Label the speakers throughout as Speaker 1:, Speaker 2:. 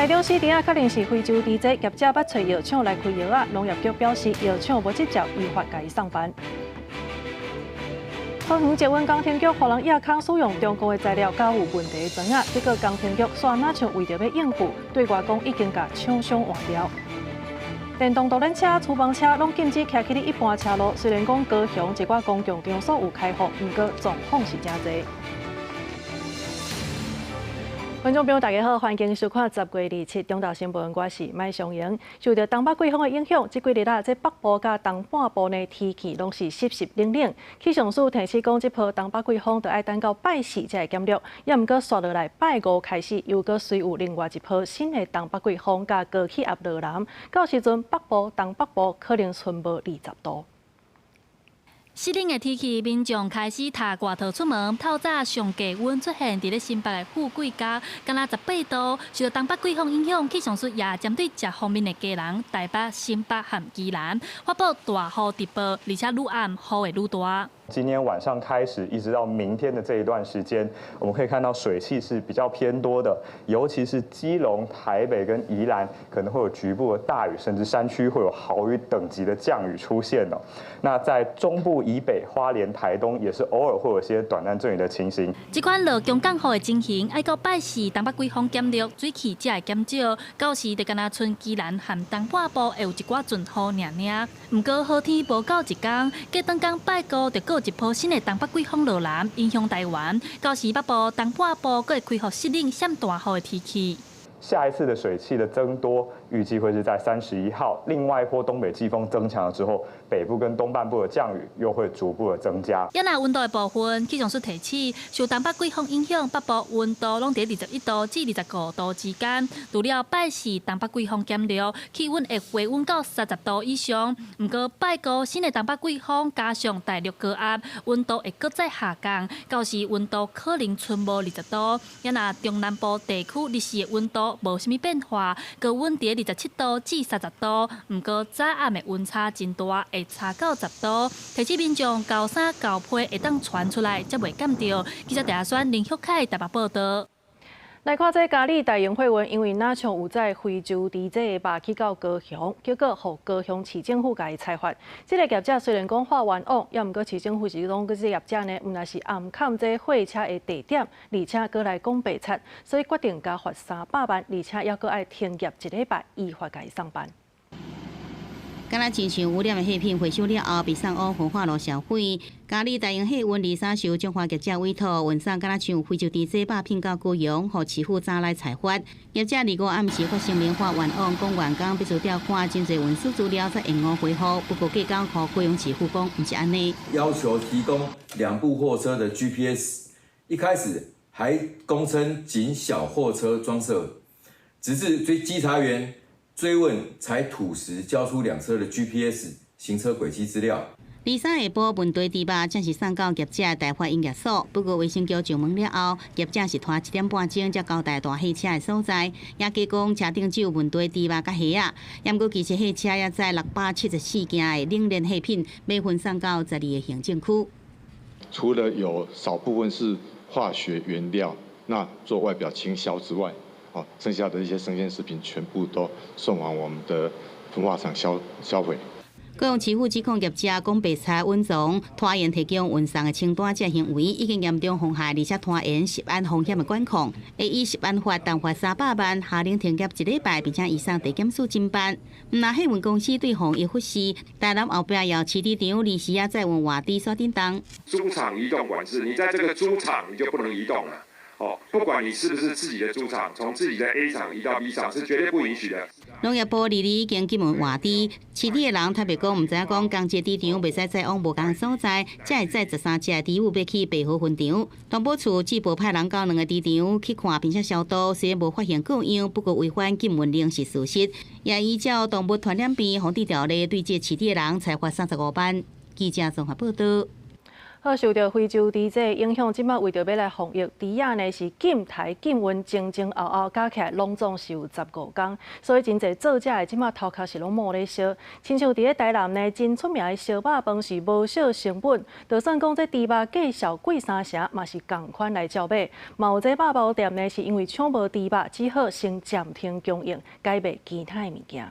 Speaker 1: 台中市埕仔確認是非洲豬瘟，業者欲揣藥廠來開藥仔，農業局表示藥廠無執照，依法共伊送辦。桃園捷運工程局予人倚空使用中共的材料，佮有問題的磚仔，結果工程局煞若像為著欲應付，對外講已經共廠商換掉。電動獨輪車、廚房車攏禁止騎去一般車路，雖然講高雄一寡公共場所有開放，毋過狀況是誠濟。觀眾朋友，大家好，歡迎收看10月27中晝新聞，我是麥尚瑩。受著東北季風的影響，這幾日啊，這北部佮東半部呢天氣攏是濕濕冷冷。氣象署提醒講，這波東北季風著愛等到拜四才會減弱。也毋過，紲落來拜五開始，又閣隨有另外一波新的東北季風佮高氣壓落南，到時陣北部、東北部可能春無20度。
Speaker 2: 濕冷的天氣，民眾開始脫外套出門。透早上低溫出現佇咧新北的富貴角，敢若18度。受到東北季風影響，氣象署也針對這方面的基隆、台北、新北和宜蘭發布大雨特報，而且愈暗雨會愈大。
Speaker 3: 今天晚上開始，一直到明天的這一段時間，我們可以看到水汽是比較偏多的，尤其是基隆、台北跟宜蘭可能會有局部的大雨，甚至山區會有豪雨等級的降雨出現哦。那在中部以北、花蓮、台東也是偶爾會有些短暫陣雨的情形。
Speaker 2: 這款落強降雨的情形，愛到拜四東北季風減弱，水汽才會減少，到時就敢若賰宜蘭和東半部會有一寡陣雨爾爾。毋過好天無夠一工，隔轉工拜五就閣有一波新的東北季風落南，影響台灣。到時北部、東半部閣會恢復濕冷、閃大雨的天氣。
Speaker 3: 下一次的水汽的增多，預計會是在31號。另外一波東北季風增強了之後，北部跟東半部的降雨又會逐步的增加。
Speaker 2: 也若溫度的部分，氣象署提醒，受東北季風影響，北部溫度攏佇21度至25度之間。除了拜四東北季風減弱，氣溫會回穩到30度以上。毋過拜五新的東北季風加上大陸高壓，溫度會閣再下降，到時溫度可能賰無20度。也若中南部地區日時的溫度無啥物變化，高溫佇27度至30度。毋過早暗的溫差真大，會差到10度。提醒民眾厚衫厚被會當穿出來，才袂感著。記者鄭阿選林旭凱台北報道。
Speaker 1: 來看這嘉義大榮貨運，因為若像有載非洲豬瘟的肉去到高雄，結果予高雄市政府共伊裁罰。這个業者雖然講喊冤枉，也毋過市政府是講，這个業者呢，毋但是暗崁這貨車的地點，而且閣來講白賊，所以決定加罰300萬，而且猶閣愛停業一禮拜，依法共伊送辦。
Speaker 4: 敢若親像污染的貨品回收了後，被送往焚化爐銷毀。嘉義大榮貨運23受彰化業者委託運送，敢若像非洲豬瘟肉品到高雄，予市府早來裁罰。業者25暗時發聲明喊冤枉，講員工必須調看真濟運輸資料才延誤回復。不過隔工予高雄市府講毋是按呢。
Speaker 5: 要求提供兩部貨車的 GPS，一開始還供稱僅小貨車裝設，直至追稽查員追問，才吐實交出兩車的 GPS 行車軌跡資料。
Speaker 4: 23下晡，問題豬肉正式送到業者大發營業所。不過衛生局上門了後，業者是拖7點半鐘才交代大貨車的所在，也加講車頂只有問題豬肉佮蝦仔。毋過其實貨車也載674件的冷鏈貨品，欲運送到12個行政區。
Speaker 6: 除了有少部分是化學原料，那做外表傾銷之外，哦，剩下的一些生鮮食品全部都送往我們的焚化廠銷毀。
Speaker 4: 高雄市府指控業者講白賊隱藏拖延提供運送的清單，這行為已經嚴重妨害而且拖延食安風險的管控，會依食安法重罰300萬，下令停業一禮拜，並且移送地檢署偵辦。毋但貨運公司對防疫忽視，台南後壁窯飼豬場臨時也載運活豬煞振動。
Speaker 7: 豬場移動管制，你在這個豬場你就不能移動了。哦，不管你是不是自己的豬場，從自己的 A 場移到 B 場是絕對不允許的。
Speaker 4: 農業部二二已經禁運活豬，飼豬的人特別講，毋知影講仝一個豬場袂使載往無仝所在，才會載13隻豬母欲去白河分場。動保處只報派人到兩个豬場去看，並且消毒，雖然無發現過樣，不過違反禁運令是事實。也依照動物傳染病防治條例，對這飼豬的人裁罰35萬。記者綜合報道。
Speaker 1: 好，受著非洲豬瘟影響，這擺為著欲來防疫，豬仔呢是禁刣禁運，前前後後加起來攏總是有15工，所以真濟做者的這擺頭殼是攏冒咧燒。親像佇咧台南呢，真出名的燒肉飯是無少成本，就算講這豬肉價數貴三成，嘛是仝款來照買。嘛有這肉包店呢，是因為搶無豬肉，只好先暫停供應，改賣其他的物件。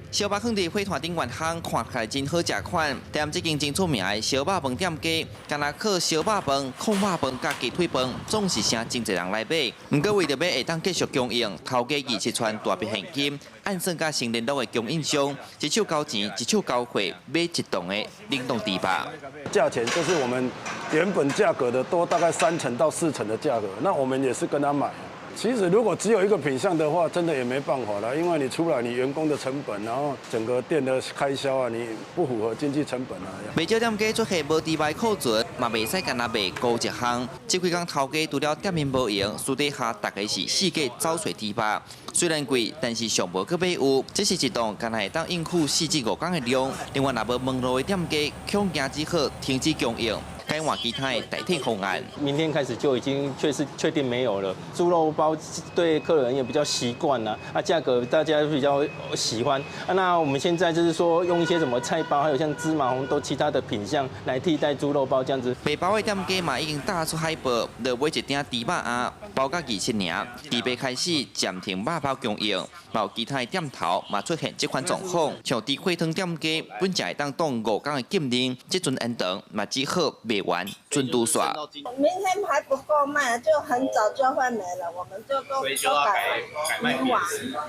Speaker 8: 燒肉囥佇火炭頂懸烘，看起來真好食款。踮這間真出名的燒肉飯店家，干焦靠燒肉飯、炕肉飯佮雞腿飯，總是誠真濟人來買。毋過為著欲會當繼續供應，頭家27萬大筆現金，按算佮先聯絡的供應商，一手交錢，一手交貨，買一棟的冷凍豬肉。
Speaker 9: 價錢就是我們原本價格的多大概3成到4成的價格，那我們也是跟他買。其實如果只有一個品項的話，真的也沒辦法了，因為你出來你員工的成本，然後整個店的開銷啊，你不符合經濟成本啊。
Speaker 8: 袂少店家出現無豬肉庫存，嘛袂使干焦賣孤一項。這幾工頭家除了店面無閒，私底下逐家是四界走揣豬肉。雖然貴，但是上無閣買有。這是一檔干焦會當應付4至5工的量。另外，若無門路的店家，恐驚只好停止供應。改換其他的代替方案。
Speaker 10: 明天開始就已經確實確定沒有了。豬肉包對客人也比較習慣啦，啊，價格大家比較喜歡。啊，那我們現在就是說用一些什麼菜包，還有像芝麻紅豆其他的品項來替代豬肉包這樣子。
Speaker 8: 賣包的店家嘛已經打出海報，就買一鼎豬肉仔，包甲27爾，禮拜開始暫停肉包供應。有其他的店頭嘛出現這款狀況，像豬血湯店家本來會當擋5工的禁令，這陣延長嘛只好賣完準拄煞。
Speaker 11: 明天還不夠賣，就很早就會沒了，我們就都都改魚丸，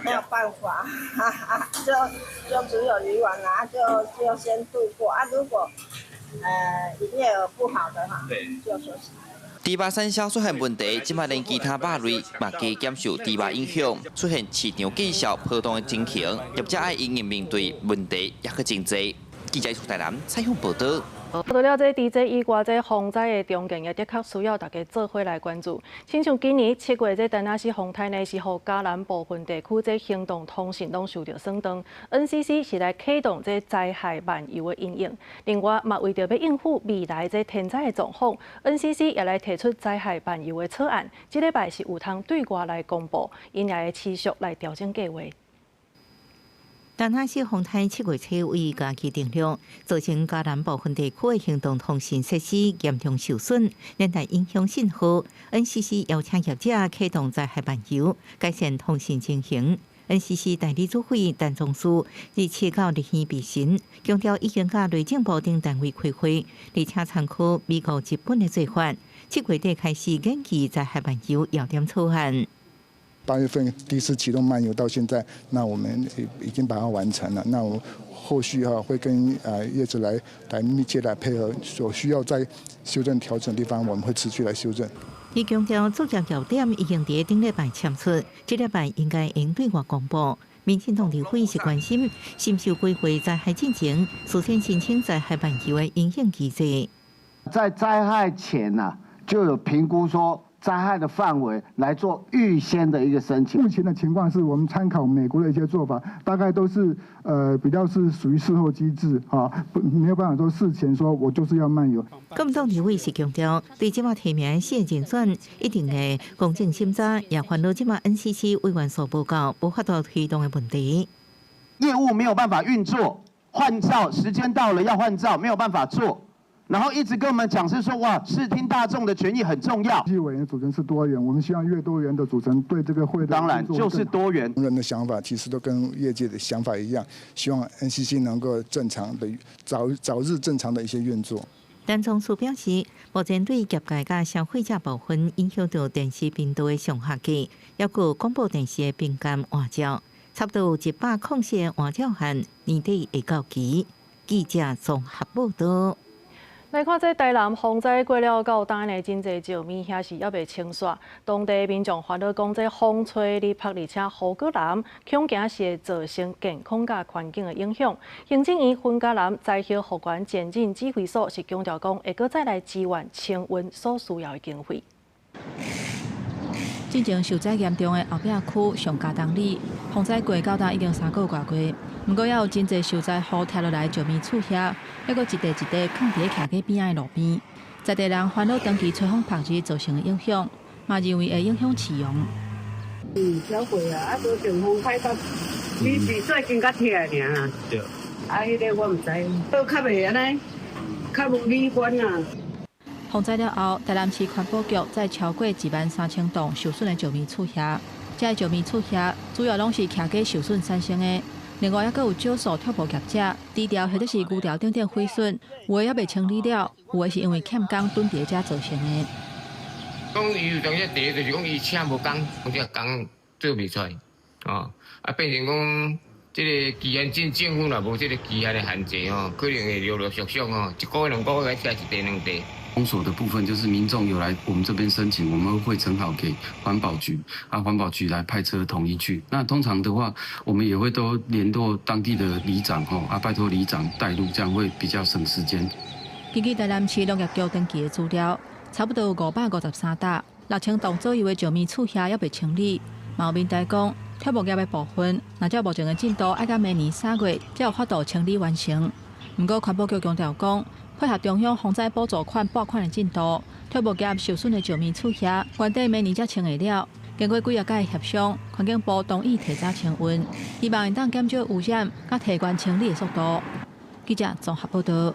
Speaker 11: 沒有辦法，就只有魚丸啦，就先度過啊。如果營業額不好的話，就說。
Speaker 8: 豬肉產銷出現問題，這擺連其他肉類嘛加減受豬肉影響，出現市場價數波動的情形，業者愛因應面對問題，猶閣真濟。記者台南採訪報導。
Speaker 1: 除了這豬災以外，這洪災的重建也的確需要大家做伙來關注。親像今年7月這田納西風颱呢，是予嘉南部分地區這行動通訊攏受著損斷。NCC 是來啟動這災害漫遊的應用。另外，嘛為著欲應付未來這天災的狀況，NCC 也來提出災害漫遊的草案。這禮拜是有通對外來公布，𪜶也會持續來調整計劃。
Speaker 4: 田納西風颱7月初位嘉義登陸，造成嘉南部分地區的行動通訊設施嚴重受損，連帶影響信號。NCC 邀請業者啟動災害漫遊，改善通訊情形。NCC 代理主委陳宗書27號日耳備詢，強調已經佮內政部等單位開會，而且參考美國、日本的做法，7月底開始研擬災害漫遊要點草案。
Speaker 12: 8月份第一次啟動漫遊到現在，那我們已經把它完成了。那我後續哈會跟業者來密切來配合，所需要再修正調整的地方，我們會持續來修正。
Speaker 4: 伊強調，作業要點已經佇頂禮拜簽出，這禮拜應該會對外公布。民進黨立委是關心，是毋是有規劃災害進前，事先申請災害漫遊的因應機制。
Speaker 13: 在災害前呐，就有評估說災害的範圍來做預先的一個申請。
Speaker 12: 目前的情況是我們參考美國的一些做法，大概都是比較是屬於事後機制啊，不沒有辦法說事前說我就是要漫遊。
Speaker 4: 國民黨立委是強調，對這馬提名四個人選一定會公正審查，也煩惱這馬 NCC 委員所報告無法度推動的問題。
Speaker 13: 業務沒有辦法運作，換照時間到了要換照，沒有辦法做。然後一直跟我們講是說，哇，視聽大眾的權益很重要。
Speaker 12: 委員組成是多元，我們希望越多元的組成，對這個會的
Speaker 13: 當然就是多元。
Speaker 12: 人的想法其實都跟業界的想法一樣，希望 NCC 能夠正常的早早日正常的一些運作。
Speaker 4: 陳宗書表示，目前對業界佮消費者部分影響到電視頻道的上下架，抑閣廣播電視的頻監換照，差不多有104個換照案年底會到期。記者綜合報導。
Speaker 1: 來看這台南洪災過了到今呢，真濟石物遐是猶未清煞。當地民眾煩惱講，這風吹日曝，而且雨閣淋，恐驚是會造成健康佮環境的影響。行政院雲嘉南災後復原前進指揮所是強調講，會閣再來支援清運所需要的經費。
Speaker 14: 進前受災嚴重的後壁區上加東里，洪災過到今已經三個外月，毋過猶有真濟受災戶拆落來石棉厝遐，猶閣一塊一塊囥佇咧徛街邊仔的路邊。在地人煩惱長期吹風曝日造成的影響，嘛認為會影響市容。
Speaker 15: 超過啊，啊無像風歹到，伊是最近才拆的爾啦。對。啊，彼个我毋知，都較袂按呢，較無美觀啊。
Speaker 14: 洪災了後，台南市環保局載超過1萬3千棟受損的石棉厝遐，這個石棉厝遐主要攏是徛家受損產生的，另外猶閣有少數拆木業者，豬條或者是牛條等等毀損，有的猶未清理了，有的是因為欠工囤佇遮造成的。
Speaker 16: 講伊有當時第一就是講伊請無工，講這個工做袂出來，哦，啊變成講這個期限政政府若無這個期限的限制吼，可能會陸陸續續吼，一個月兩個月來拆一塊兩塊。
Speaker 17: 封鎖的部分就是民眾有來我們這邊申請，我們會呈好給環保局，啊環保局來派車統一去。那通常的話，我們也會都聯絡當地的里長吼，啊拜託里長帶路，這樣會比較省時間。
Speaker 14: 根據台南市農業局登記的資料，差不多有553棟6000棟左右的石棉厝遐猶未清理。嘛有民代講，拆木業的部分，若照目前的進度，愛到明年3月才有法度清理完成。毋過環保局強調講，配合中央洪災補助款撥款的進度，拆木業受損的石棉厝遐，原底明年才清會了。經過幾仔擺協商，環境部同意提早清運，希望會當減少污染，佮提懸清理的速度。記者綜合報道。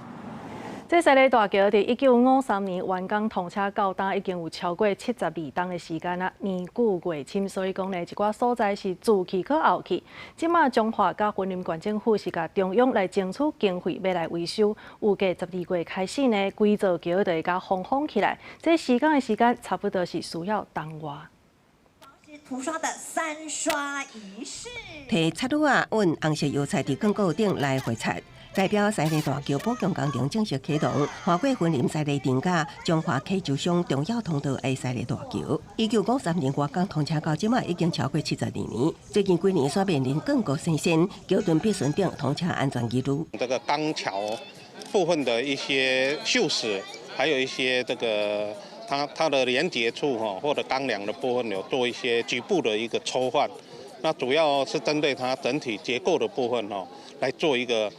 Speaker 1: 這西螺大橋佇1953年完工通車到今，已經有超過72冬的時間啦。年久月深，所以講呢，一寡所在是蛀去閣凹去。這馬彰化佮雲林縣政府是共中央來爭取經費，欲來維修。預計12月開始呢，規座橋就會共封封起來。這施工的時間差不多是需要冬外。
Speaker 18: 塗刷的三刷儀式，
Speaker 19: 提擦擼仔揾紅色油漆佇鋼骨頂來繪漆，代表西螺大橋補強工程正式啟動。跨過雲林西螺鎮佮彰化溪州鄉重要通道的西螺大橋，1953年完工通車到這馬已經超過72年。最近幾年煞面臨鋼骨生鉎、橋墩破損等通車安全疑慮。
Speaker 20: 這個鋼橋部分的一些鏽蝕，還有一些這個。它的連接處哈，或者鋼梁的部分有做一些局部的一個抽換，那主要是針對它整體結構的部分哦，來做一個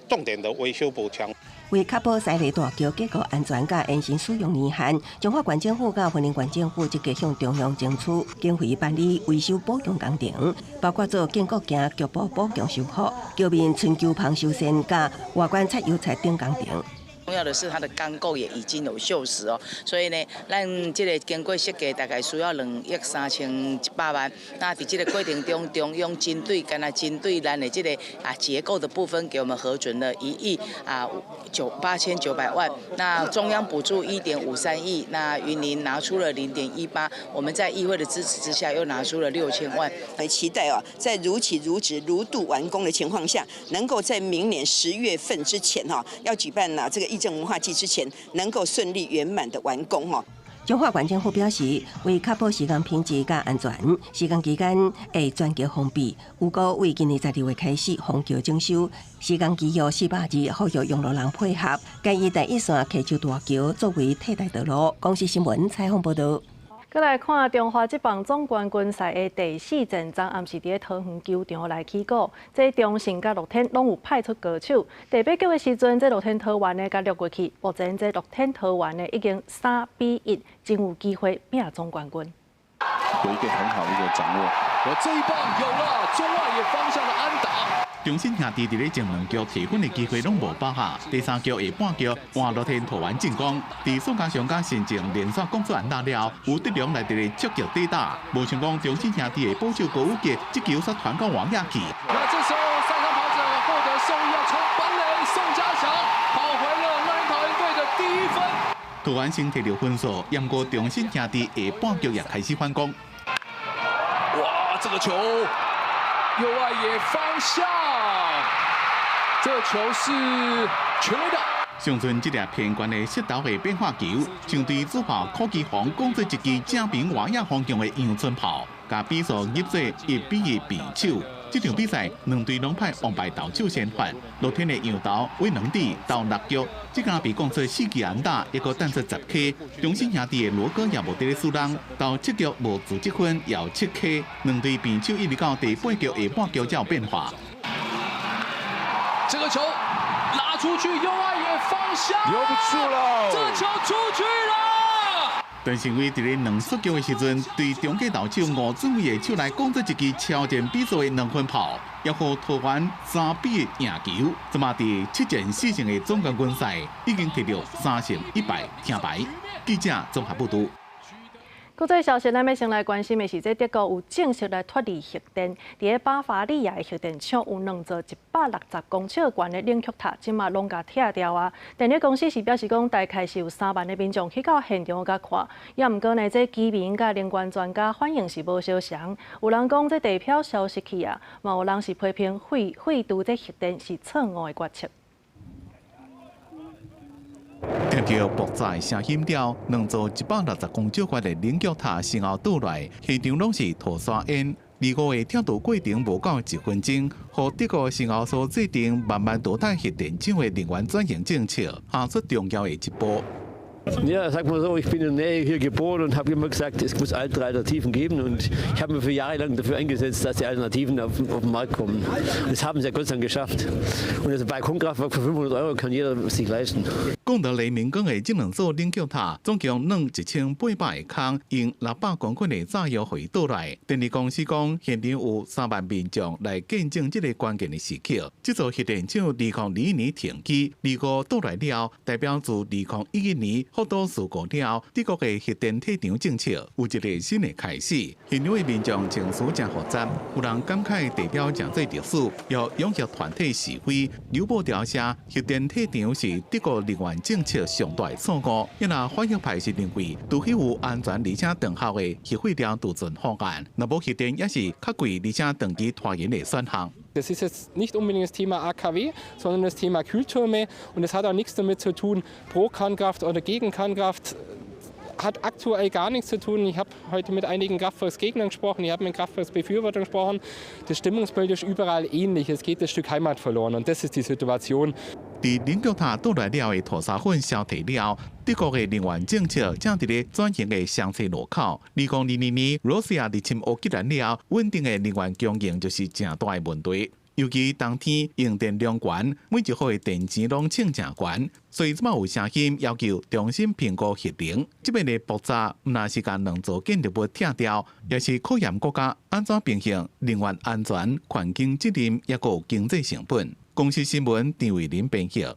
Speaker 20: 重點的維修補強。
Speaker 19: 為確保西螺大橋結構安全佮延伸使用年限，彰化縣政府佮雲林縣政府積極向中央爭取經費辦理維修補強工程，包括做堅固件局部補強修復、橋面春秋棚修繕佮外觀擦油漆等工程。
Speaker 21: 重要的是它的鋼構也已經有鏽蝕哦，所以呢，咱這個經過設計大概需要2億3100萬。那佇這個過程中，中央針對干焦針對咱的這個結構的部分，給我們核准了一億啊九八千九百萬。那中央補助1.53億，那雲林拿出了0.18，我們在議會的支持之下，又拿出了6000萬。
Speaker 22: 很期待哦，在如期如質如度完工的情況下，能夠在明年10月份之前哈，要舉辦呢這個議政文化祭之前，能夠順利圓滿的完工哈。
Speaker 19: 彰化縣政府表示，為確保施工品質佮安全，施工期間會全橋封閉。預估為今年12月開始封橋整修，施工期約400日，呼籲用路人配合，改以第一線溪州大橋作為替代道路。公視新聞採訪報道。
Speaker 1: 閣來看中華職棒總冠軍賽的第四戰，昨暗時佇咧桃園球場來起鼓。這中信佮樂天攏有派出高手。第八局的時陣，這樂天桃園呢共掠過去。目前這樂天桃園呢已經3比1，真有機會拼總冠軍。
Speaker 23: 有一個很好的一個掌握。
Speaker 24: 我這一棒有了中外野方向的安打。
Speaker 25: 中信兄弟佇咧前兩局提分的機會攏無把握，第三局下半局換樂天投完進攻，佇宋家祥佮新正連續攻出安打了，吳德良來佇咧觸擊底打，無想講中信兄弟的捕手高宇傑，這球煞傳到外野去。
Speaker 24: 那這時候三上跑者獲得送醫要衝本壘，宋家祥跑回了樂天桃猿隊的第一分。
Speaker 25: 桃園先提著分數，毋過中信兄弟下半局也開始反攻。
Speaker 24: 哇，這個球右外野方向，這球是全壘打。
Speaker 25: 上陣這粒偏懸的石頭的變化球，相對主炮柯基宏攻出一支正平外野方向的陽春炮，共比數入做1比1平手。這場比賽兩隊攏派王牌投手先發，樂天的洋投韋能帝投六局，這工被攻出四支安打，抑閣彈出10 K。中信兄弟的羅哥也無佇咧輸人，投七局無自責分，也有7 K。兩隊平手一直到第八局下半局才有變化。
Speaker 24: 這個球拉出去，右外野方向，
Speaker 2: 留不住了，
Speaker 24: 這球出去了。
Speaker 25: 陳勝威佇咧兩出局的時陣，對中繼投手吳俊偉的手來攻出一支超前比數的兩分炮，也予桃園3比1贏球。這馬佇7戰4勝的總冠軍賽已經摕著3勝1敗聽牌。記者綜合報導。
Speaker 1: 國際消息，咱欲先來關心的是，這德國有正式來脫離核電。佇咧巴伐利亞的核電廠有兩座160公尺懸的冷卻塔，這馬攏共拆掉啊！電力公司是表示講，大概是有3萬的民眾去到現場共看。也毋過呢，這居民佮能源專家反應是無相仝。有人講這地表消失去啊，嘛有人是批評廢除這核電是錯誤的決策。
Speaker 25: 聽著爆炸聲音了，兩座160公尺懸的冷卻塔先後倒來，現場攏是塗沙煙。25個拆除過程無夠一分鐘，予德國先後所制定慢慢淘汰核電廠的能源轉型政策，行出重要的一步。
Speaker 3: Ja, sag mal so, ich bin in der Nähe hier geboren und habe immer gesagt, es muss Alternativen geben und ich habe mich für jahrelang dafür eingesetzt, dass die Alternativen auf den Markt kommen. Und das haben sie ja Gott sei Dank geschafft. Und das Balkonkraftwerk für 500 Euro kann jeder sich leisten.
Speaker 25: 講到雷明岡的這兩座冷卻塔，總共兩1800個空，用600公斤的炸藥予伊倒來。電力公司講，現場有3萬民眾來見證這個關鍵的時刻。這座核電廠2021年停機，25倒來了，代表自2011年福島事故了，德國的核電退場政策有一個新的開始。現場的民眾情緒誠複雜，有人感慨地標成做歷史，有擁核團體示威，有報調寫核電退場是德國能源政策上大的錯誤。因為反核派是認為，除非有安全而且長效的核廢料儲存方案，若無核電也是較貴而且長期拖延的選項。
Speaker 5: Das ist jetzt nicht unbedingt das Thema AKW, sondern das Thema Kühltürme. Und es hat auch nichts damit zu tun, pro Kernkraft oder gegen Kernkraft. Hat aktuell gar nichts zu tun. Ich habe heute mit einigen Kraftwerksgegnern gesprochen, ich habe mit Kraftwerksbefürwortern gesprochen. Das Stimmungsbild ist überall ähnlich. Es geht ein Stück Heimat verloren und das ist die Situation.
Speaker 25: 佇冷卻塔倒來了的塗沙粉消退了，德國的能源政策正佇咧轉型的雙岔路口。2022年，羅西亞入侵烏克蘭了，穩定的能源供應就是誠大的問題。尤其冬天用電量懸，每一戶的電錢攏衝誠懸，所以這擺有聲音要求重新評估核能。這擺的爆炸，毋但是共兩座建築物拆掉，也是考驗國家按怎平衡能源安全、環境責任，抑閣有經濟成本。公視新聞張慧琳編譯。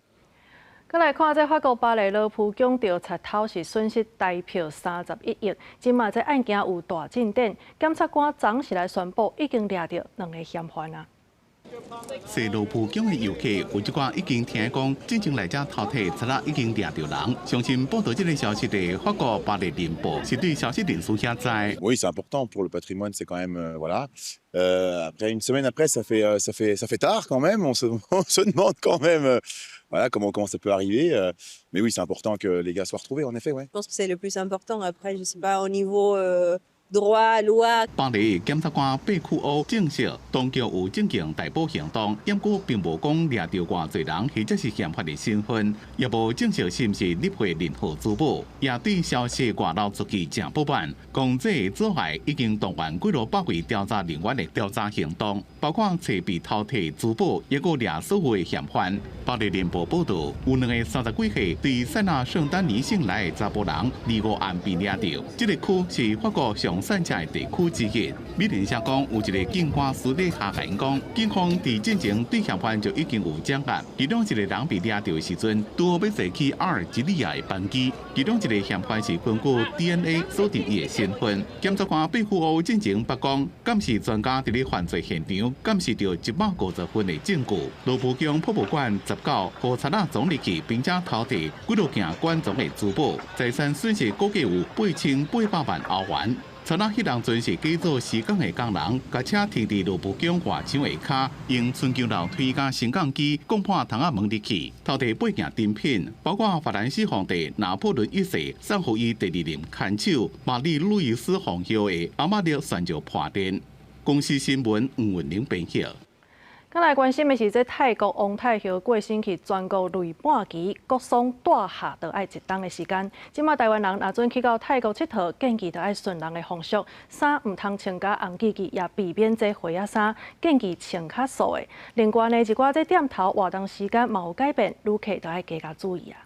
Speaker 1: 閣來看，這法國巴黎羅浮宮著賊偷是損失台票31億，這馬這案件有大進展，檢察官昨時來宣布已經掠著兩个嫌犯啊。
Speaker 25: 踅羅浮宮的遊客有一寡已經聽講，進前來遮偷提賊仔已經掠著人。相信報導這個消息的法國巴黎聯報是對消息人士遐知。
Speaker 6: Oui, c'est important pour le patrimoine, c'est quand même voilà. Après une semaine après, ça fait tard quand même. On se demande quand même voilà comment ça peut arriver. Mais oui, c'est important que les gars soient retrouvés, en effet, ouais.
Speaker 7: Je pense que c'est le plus important. Après, je sais pas au niveau droit, loi。
Speaker 25: 巴黎檢察官貝庫歐證實，當局有進行逮捕行動，毋過並無講掠著偌濟人或者是嫌犯的身份，也無證實是毋是入貨任何珠寶，也對消息外漏出去誠不滿，講這个阻礙已經動員幾落百位調查人員的調查行動，包括揣被偷提珠寶，抑閣掠所有的嫌犯。巴黎聯報報導，有兩个30幾歲對塞納聖丹尼省來的查埔人，25暗被掠著。這个區是法國上散赤的地區之一。美聯社講，有一个警官私底下共𪜶講，警方佇進前對嫌犯就已經有掌握。其中一個人被掠著的時陣，拄好欲坐去阿爾及利亞的班機。其中一個嫌犯是根據 DNA 鎖定伊的身份。檢察官貝庫歐進前捌講，鑑識專家佇咧犯罪現場鑑識著150份的證據。羅浮宮博物館19予賊仔闖入去，並且偷提幾落件館藏的珠寶，財產損失估計有8800萬歐元。賊仔彼當陣是假做施工的工人，共車停佇羅浮宮外牆下跤，用伸長樓梯佮升降機攻破窗仔門入去，偷提八件珍品，包括法蘭西皇帝拿破崙一世送予伊第二任牽手瑪麗路易斯皇后的阿瑪麗鑽石盤鏈。公視新聞吳文玲編譯。
Speaker 1: 閣來關心的是，這泰國王太后過身去，全國淚半旗，國喪帶下都愛一冬的時間。這馬台灣人若準去到泰國𨑨迌，建議著愛順人的風俗，衫毋通穿甲紅吱吱，也避免這花仔衫，建議穿較素的。另外呢，一寡這店頭活動時間嘛有改變，旅客著愛加加注意啊。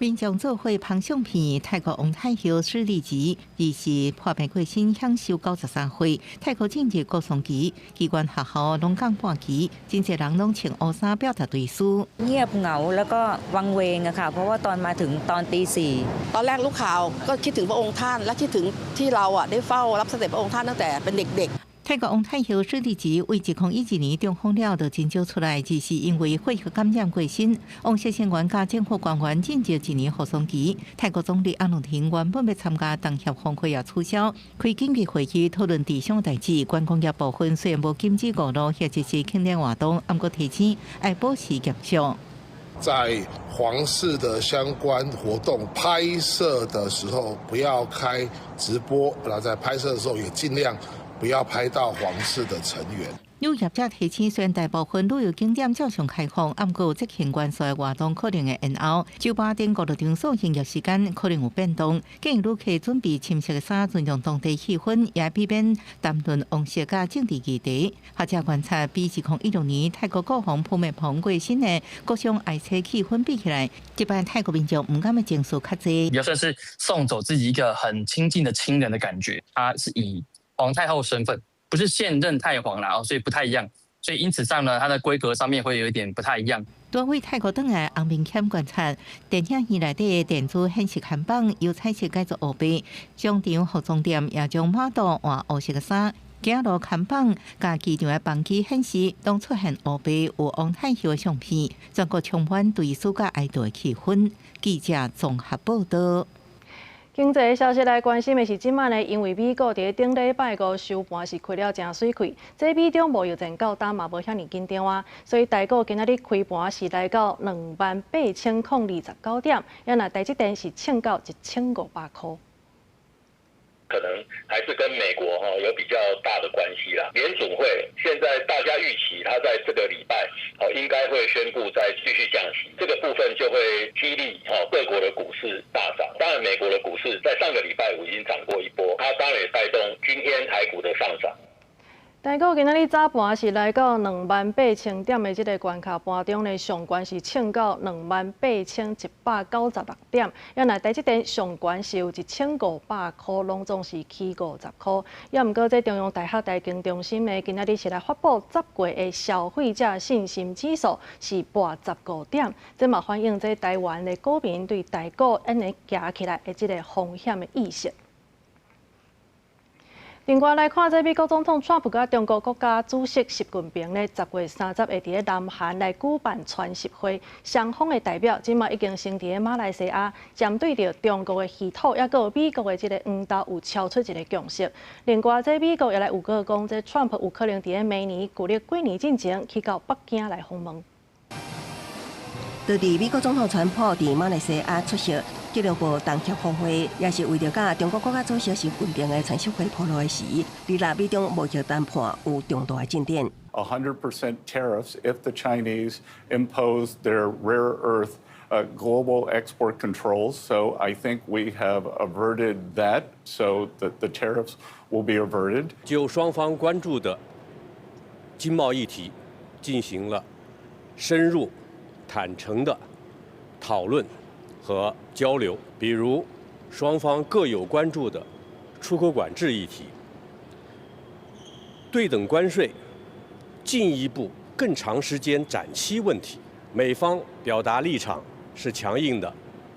Speaker 2: 民眾做伙捧相片，泰國王太后詩麗吉，二是破病過身，享壽93歲。泰國進入國喪期，機關學校攏降半旗，真濟人攏穿烏衫表達追思。
Speaker 8: เงียบเหงาแล้วก็วังเวงอะค่ะเพราะว่าตอนมาถึงตอนตีสี่
Speaker 9: ตอนแรกรู้ข่าวก็คิดถึงพระองค์ท่านและคิดถึงที่เราอ่ะได้เฝ้ารับเสด็จพระองค์ท่านตั้งแต่เป็นเด็กๆ
Speaker 2: 泰國王太后詩麗吉為2012中風了，就真少出來，只是因為血液感染過身。王室成員佮政府官員進入一年護喪期。泰國總理阿努廷原本欲參加東協峰會也取消，開緊急會議討論地上代誌。觀光業部分雖然無禁止五路或者是慶典活動，毋過提醒愛保持嚴肅。
Speaker 10: 在皇室的相關活動拍攝的時候，不要開直播。那在拍攝的時候，也盡量不要拍到皇室的成員。
Speaker 2: 旅業者提醒，雖然大部分旅遊景點照常開放，毋過節慶元素的活動可能會延後。酒吧等娛樂場所營業時間可能有變動。建議旅客準備深色的衫，尊重當地氣氛，也避免談論王室佮政治議題。學者觀察，比2016年泰國國王普密蓬過身的國喪哀戚氣氛比起來，這擺泰國民眾毋甘的情緒較濟。
Speaker 11: 比較算是送走自己一個很親近的親人的感覺。他是以皇太后身份，不是現任太皇啦，所以不太一樣，所以因此上呢，它的規格上面會有一點不太一樣。
Speaker 2: 多位泰國轉來洪明謙觀察，電影院內底電子顯示看板由彩色改做烏白，商場服裝店也將碼頭換烏色的衫，行路看板佮機場的班機顯示，攏出現烏白有王太后的相片，全國充滿追思佮哀悼的氣氛。記者綜合報道。
Speaker 1: 經濟消息來關心的是，這擺呢，因為美國佇頂禮拜五收盤是開了誠媠氣，這美中貿易戰到今嘛無遐爾緊張啊，所以台股今仔日開盤是來到28,029點，抑若台積電是衝到1500塊。
Speaker 26: 可能還是跟美國哈有比較大的關係啦。聯準會現在大家預期，它在這個禮拜哦應該會宣布再繼續降息，這個部分就會激勵哈各國的股市大漲。當然，美國的股市在上個禮拜五已經漲過一波，它當然也帶動今天台股的上漲。
Speaker 1: 台股今仔日早盤是來到28,000點的這個關卡，盤中呢上懸是衝到28,196點，抑若台積電上懸是有1500塊，攏總是起50塊。抑毋過這中央大學財經中心呢，今仔日是來發布10月的消費者信心指數是跋15點，這嘛反映這台灣的股民對台股按呢行起來的這個風險的意識。另外來看，這美國總統川普佮中國國家主席習近平呢，10月30會佇咧南韓來舉辦川習會，雙方的代表這馬已經先佇咧馬來西亞，針對著中國的稀土，抑閣有美國的這個黃豆有敲出一個共識。另外，這美國也來預告講，這川普有可能佇咧明年舊曆過年進前去到北京來訪問。
Speaker 19: 就佇美國總統川普佇馬來西亞出席吉隆坡東協峰會，也是為著佮中國國家主席習近平的川習會鋪路的時，二六美中貿易談判有重大的進展。
Speaker 27: 100% tariffs if the Chinese impose their rare earth global export controls. So I think we have averted that, so that the tariffs will be averted.
Speaker 3: 就雙方關注的經貿議題進行了深入、坦誠的討論和交流，比如雙方各有關注的出口管制議題、對等關稅進一步更長時間展期問題，美方表達立場是強硬的，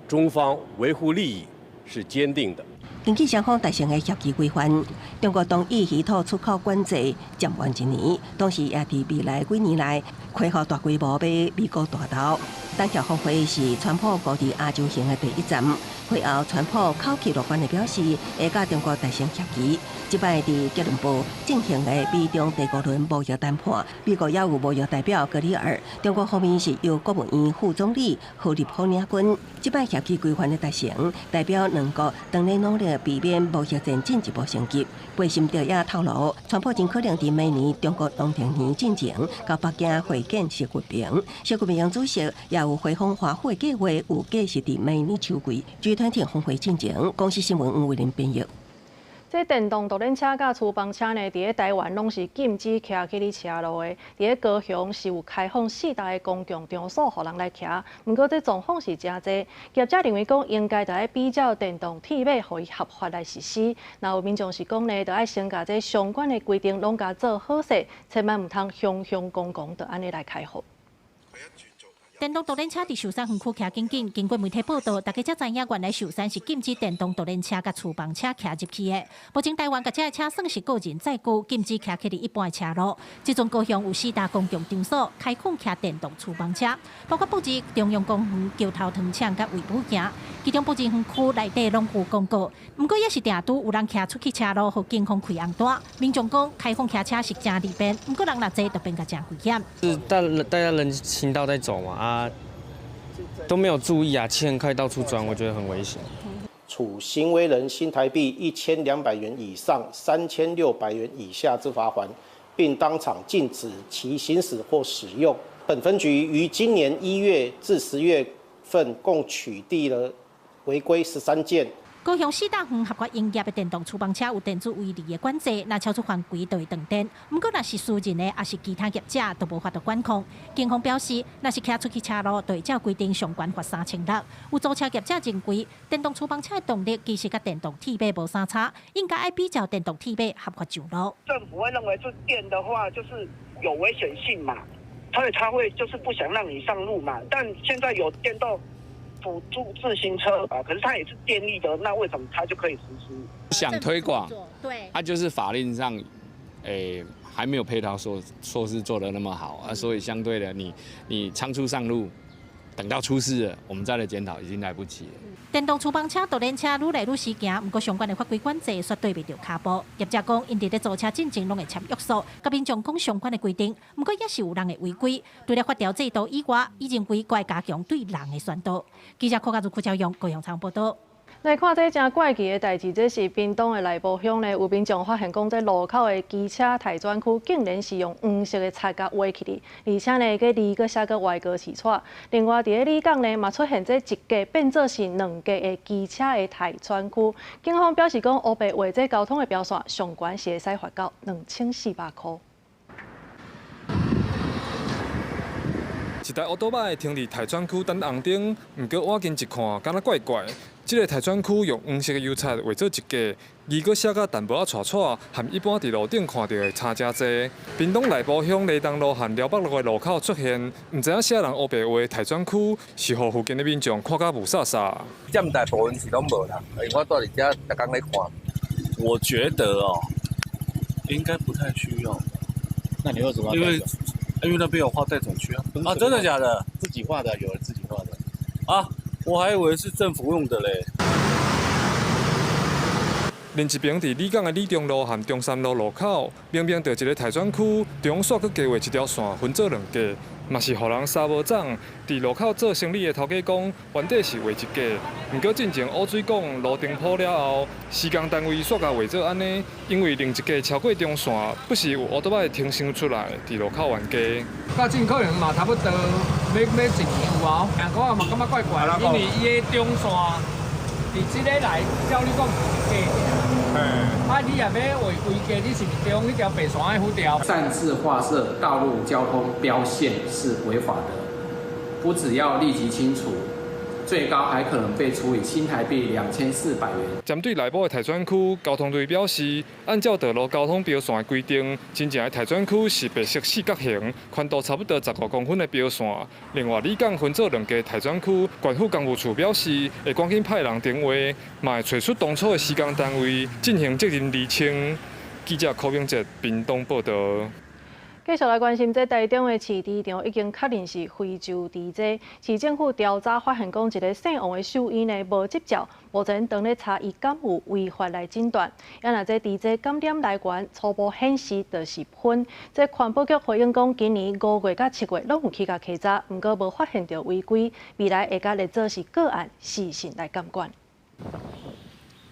Speaker 3: 中方維護利益是堅定的。
Speaker 19: 根據雙方達成的協議規範，中國同意稀土出口管制暫緩一年，同時也佇未來幾年內恢復大規模買美國大豆。東協峰會是川普孤佇亞洲行的第一站，會後川普口氣樂觀的表示，會佮中國達成協議。這擺佇吉隆坡進行的美中第五輪貿易談判，美國也有貿易代表格里爾，中國方面是由國務院副總理何立峰領軍。這擺協議規範的達成，代表兩國當咧努力了避免貿易戰進一步升級。貝森特也透露，川普真可能佇明年中國農曆年進前到北京會見習近平。習近平主席也有回訪華府的計劃，預計是佇明年秋季。集團峰會進前，公視新聞黃慧玲編譯。
Speaker 1: 這電動獨輪車佮粗幫車呢，佇咧台灣攏是禁止騎去咧車路的。佇咧高雄是有開放四大的公共場所，予人來騎。毋過這狀況是誠濟。業者認為講應該著愛比照電動鐵馬，予伊合法來實施。若有民眾是講呢，著愛先共這相關的規定攏共做好勢，千萬毋通雄雄公公就按呢來開放。
Speaker 4: 電動獨輪車佇壽山園區騎緊緊，經過媒體報導，大家才知影原來壽山是禁止電動獨輪車佮粗幫車騎入去的。目前台灣共這个車算是個人載具，禁止騎去佇一般的車路。這陣高雄有四大公共場所開放騎電動粗幫車，包括布置中央公園、橋頭糖廠佮衛武營。其中布置園區內底攏有廣告，毋過也是定拄有人騎出去車路，予警方開紅單。民眾講開放騎車是誠利便，毋過人若濟就變甲誠危險。
Speaker 12: 是大家人行道在走嘛。啊，都沒有注意啊，騎很快到處鑽，我覺得很危險。
Speaker 20: 處行為人新台幣1200元以上3600元以下之罰鍰，並當場禁止其行駛或使用。本分局於今年1月至10月份共取締了違規13件。
Speaker 4: 高雄四大園合法營業的電動粗幫車有電子圍籬的管制，若超出範規就會斷電。毋過若是私人的，抑是其他業者，都無法度管控。警方表示，若是騎出去車路，就會照規定上懸罰3600。有租車業者認為，電動粗幫車的動力其實佮電動鐵馬無相差，應該愛比照電動鐵馬合法上路。
Speaker 13: 政府會認為這電的話就是有危險性嘛，所以他會就是不想讓你上路嘛。但現在有電動輔助自行車啊，可是它也是電力的，那為什麼它就可以實施？
Speaker 14: 想推廣，對，啊，就是法令上，還沒有配套措施做得那麼好啊，所以相對的你，你倉促上路，等到出事了，我們再來檢討，已經來不及了。
Speaker 4: 電動粗幫車、獨輪車愈來愈時行，毋過相關的法規管制煞綴袂著跤步。業者講，𪜶佇咧租車進前攏會簽約束，共民眾講相關的規定，毋過也是有人會違規。除了法條制度以外，伊認為閣愛加強對人的宣導。記者柯家如、柯昭勇高雄採訪報導。
Speaker 1: 來看這誠怪奇的代誌，這是屏東的內埔鄉呢，有民眾發現講，這路口的機車待轉區竟然是用黃色的漆共畫起來，而且呢，閣字閣寫閣歪閣刺錯。另外，佇咧里港呢，嘛出現這一格變做是兩格的機車的待轉區。警方表示講，烏白畫這交通的標線，上懸是會使罰到2400箍。
Speaker 15: 一台烏多擺停佇待轉區等紅燈，毋過倚近一看，敢若怪怪。這个待轉區用黃色的油漆畫做一格，字閣寫甲淡薄仔錯錯，和一般佇路頂看著的差誠濟。屏東內埔鄉犁東路和寮北路的路口出現，毋知影啥人烏白畫待轉區，是予附近的民眾看甲霧煞煞。
Speaker 16: 佔大部分是攏無人，因為我住佇遮，逐工咧看。
Speaker 23: 我覺得哦，應該不太需要。
Speaker 17: 那你為什麼？
Speaker 23: 因為那邊有畫待轉區啊！啊，真的假的？
Speaker 17: 自己畫的，有人自己畫的。
Speaker 23: 啊，我還以為是政府用的嘞。
Speaker 15: 另一邊，佇里港的里中路和中山路路口，明明就一个待轉區，中煞閣加畫一條線，分做兩格，嘛是予人三無總。佇路口做生理的頭家講，原底是畫一格，毋過進前污水管路燈鋪了後，施工單位煞共畫做按呢，因為另一格超過中線，不時有烏多擺停傷出來，佇路口冤家。
Speaker 28: 較真可能嘛差不多，欲一年有啊，聽講嘛感覺怪怪，因為伊的中線佇這个來，照你講是一格。啊！你若欲畫規格，你是毋是中彼條白線愛付掉？
Speaker 29: 擅自劃設道路交通標線是違法的，不只要立即清除，最高還可能被處以新台幣2400元。
Speaker 15: 針對內埔的待轉區，交通隊表示，按照道路交通標線的規定，真正的待轉區是白色四角形，寬度差不多15公分的標線。另外，里港分做兩格待轉區，縣府工務處表示，會趕緊派人巡畫，嘛會揣出當初的施工單位進行責任釐清。記者柯明哲屏東報導。
Speaker 1: 繼續來關心，這台中的飼豬場已經確認是非洲豬災。市政府調查發現，講一个姓王的獸醫呢無執照，目前當咧查伊敢有違法來診斷。啊，若這豬災感染來源初步顯示就是糞。這環保局回應講，今年5月佮7月攏有去共稽查，毋過無發現著違規，未來會共列做是個案，審慎來監管。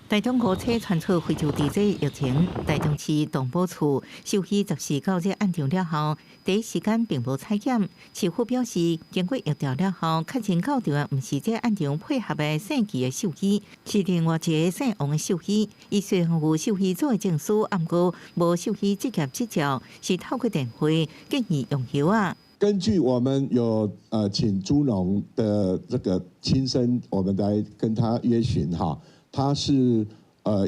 Speaker 2: 台中五車傳出非洲豬瘟疫情，台中市動保處獸醫14到這案場了後，第一時間並無採檢。市府表示，經過疫調了後，確認到場的毋是這案場配合的姓紀的獸醫，是另外一个姓王的獸醫。伊雖然有獸醫做的證書，毋過無獸醫執業執照，是透過電話建議用藥仔。
Speaker 5: 根據我們有請豬農的這個親身，我們來跟他約詢哈。他是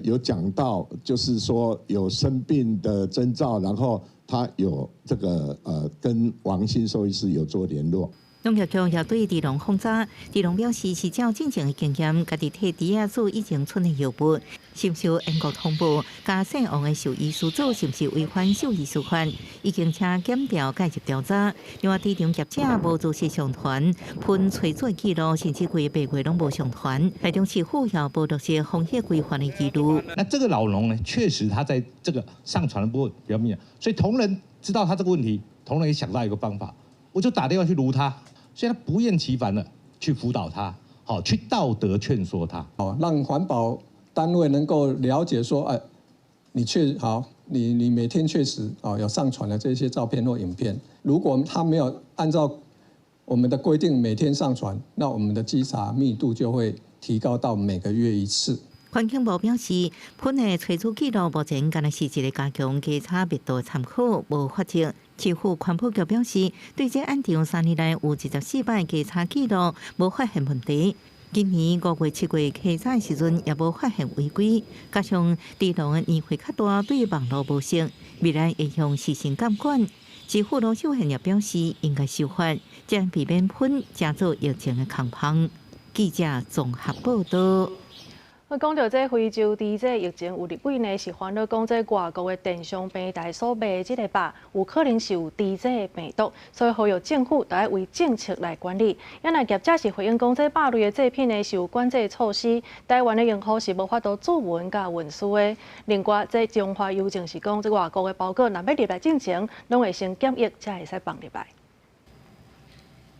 Speaker 5: 有講到，就是說有生病的徵兆，然後他有這個跟王姓獸醫師有做聯絡。
Speaker 2: 農業局也對豬農訪查，豬農表示是照進前的經驗，家己替豬仔注以前賰的藥物，是毋是有英國通報，佮姓王的獸醫師做是毋是違反獸醫師法，已經請檢調介入調查。另外，豬場業者無如實上傳噴催水記錄，甚至規個8月攏無上傳。台中市府也無落實防疫規範的記錄。
Speaker 6: 那這個老農呢，確實他在這個上傳的部分比較明顯，所以同仁知道他這個問題，同仁也想到一個方法，我就打電話去盧他。所以他不厭其煩的去輔導他，好去道德勸說他，
Speaker 7: 好讓環保單位能夠了解說，哎，你確好，你每天確實啊有上傳了這些照片或影片，如果他沒有按照我們的規定每天上傳，那我們的稽查密度就會提高到每個月一次。
Speaker 2: 環境部表示，噴的催水記錄目前敢若是一個加強稽查密度的參考，無罰則。市府環保局表示，對這案場3年來有24擺稽查記錄，無發現問題。今年5月、7月稽查的時陣也無發現違規。加上豬農的年歲較大，對網路無熟，未來會向實行監管。市府盧秀燕也表示，應該修法，將避免噴，成做疫情的空縫。記者綜合報道。
Speaker 1: 講到這非洲豬這疫情，有立委呢是煩惱講，這外國的電商平台所賣的這個肉，有可能是有豬這個病毒，所以呼籲政府著愛為政策來管理。啊若業者是回應講，這肉類的製品呢是有管制措施，台灣的用戶是無法度儲存佮運輸的。另外，這中華郵政是講，這外國的包裹若欲入來進前，攏會先檢疫，才會使放入來。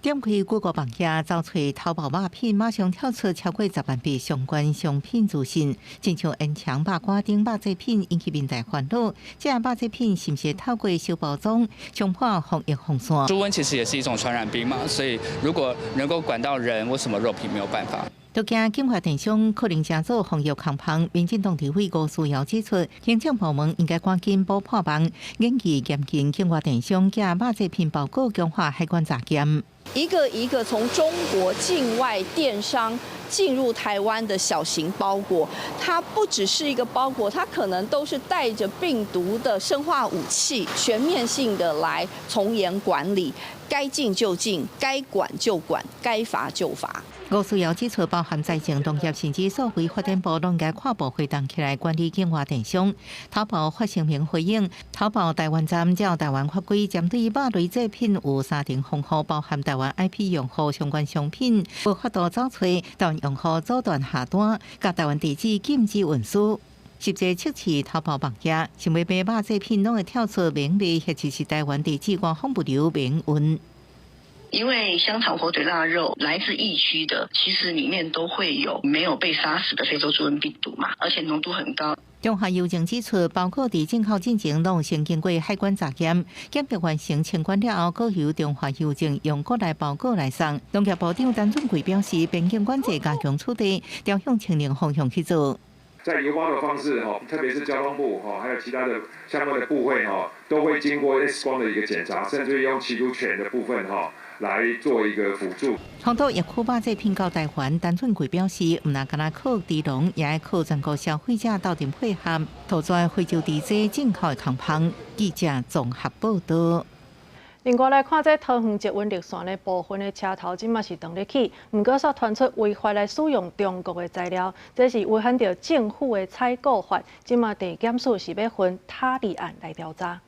Speaker 2: 點開谷歌網頁，找揣淘寶肉品，馬上跳出超過10萬筆相關商品資訊，親像煙腸、肉乾等肉製品引起民眾煩惱。這肉製品是毋是透過小包裝衝破防疫防線？
Speaker 8: 豬瘟其實也是一種傳染病嘛，所以如果能夠管到人，為什麼肉品沒有辦法？
Speaker 2: 都驚境外電商可能成做防疫空縫。民進黨立委吳思瑤指出，行政部門應該趕緊補破網，研議嚴禁境外電商寄肉製品包裹強化海關查驗。
Speaker 9: 一個一個從中國境外電商進入台灣的小型包裹，它不只是一個包裹，它可能都是帶着病毒的生化武器，全面性的來從嚴管理，該禁就禁，該管就管，該罰就罰。
Speaker 2: 吳思瑤指出，包含財政、農業甚至數位發展部，攏應該跨部會動起來管理境外電商。淘寶發聲明回應，淘寶台灣站照台灣法規，針對肉類製品有三重防護，包含台灣 IP 用戶相關商品，無法度找揣台灣用戶阻斷下單，佮台灣地址禁止運輸。實際測試淘寶網頁，想欲買肉製品，攏會跳出免賣或者是台灣地址外方物流免運。
Speaker 18: 因為香腸、火腿、臘肉來自疫區的，其實裡面都會有沒有被殺死的非洲豬瘟病毒嘛，而且濃度很高。
Speaker 2: 中華郵政指出，包裹佇進口進前，攏先經過海關查驗，檢疫完成清關了後，閣由中華郵政用國內包裹來送。農業部長陳俊貴表示，邊境管制加強處理，朝向清零方向去做。
Speaker 21: 在郵包的方式，哈，特別是交通部，哈，還有其他的相關的部會，哈，都會經過 X 光的一個檢查，甚至用緝毒犬的部分，哈，來做一個輔助。
Speaker 2: 홍都疫區肉製品到台灣，陳俊貴表示，毋但干焦靠豬農，也愛靠全國消費者鬥陣配合，杜絕非洲豬瘟進口的空縫。記者綜合報道。
Speaker 1: 另外來看，這桃園捷運綠線的部分的車頭，這馬是斷咧起，毋過煞傳出違法來使用中國的材料，這是違反著政府的採購法。這馬地檢署是欲分塔利案來調查。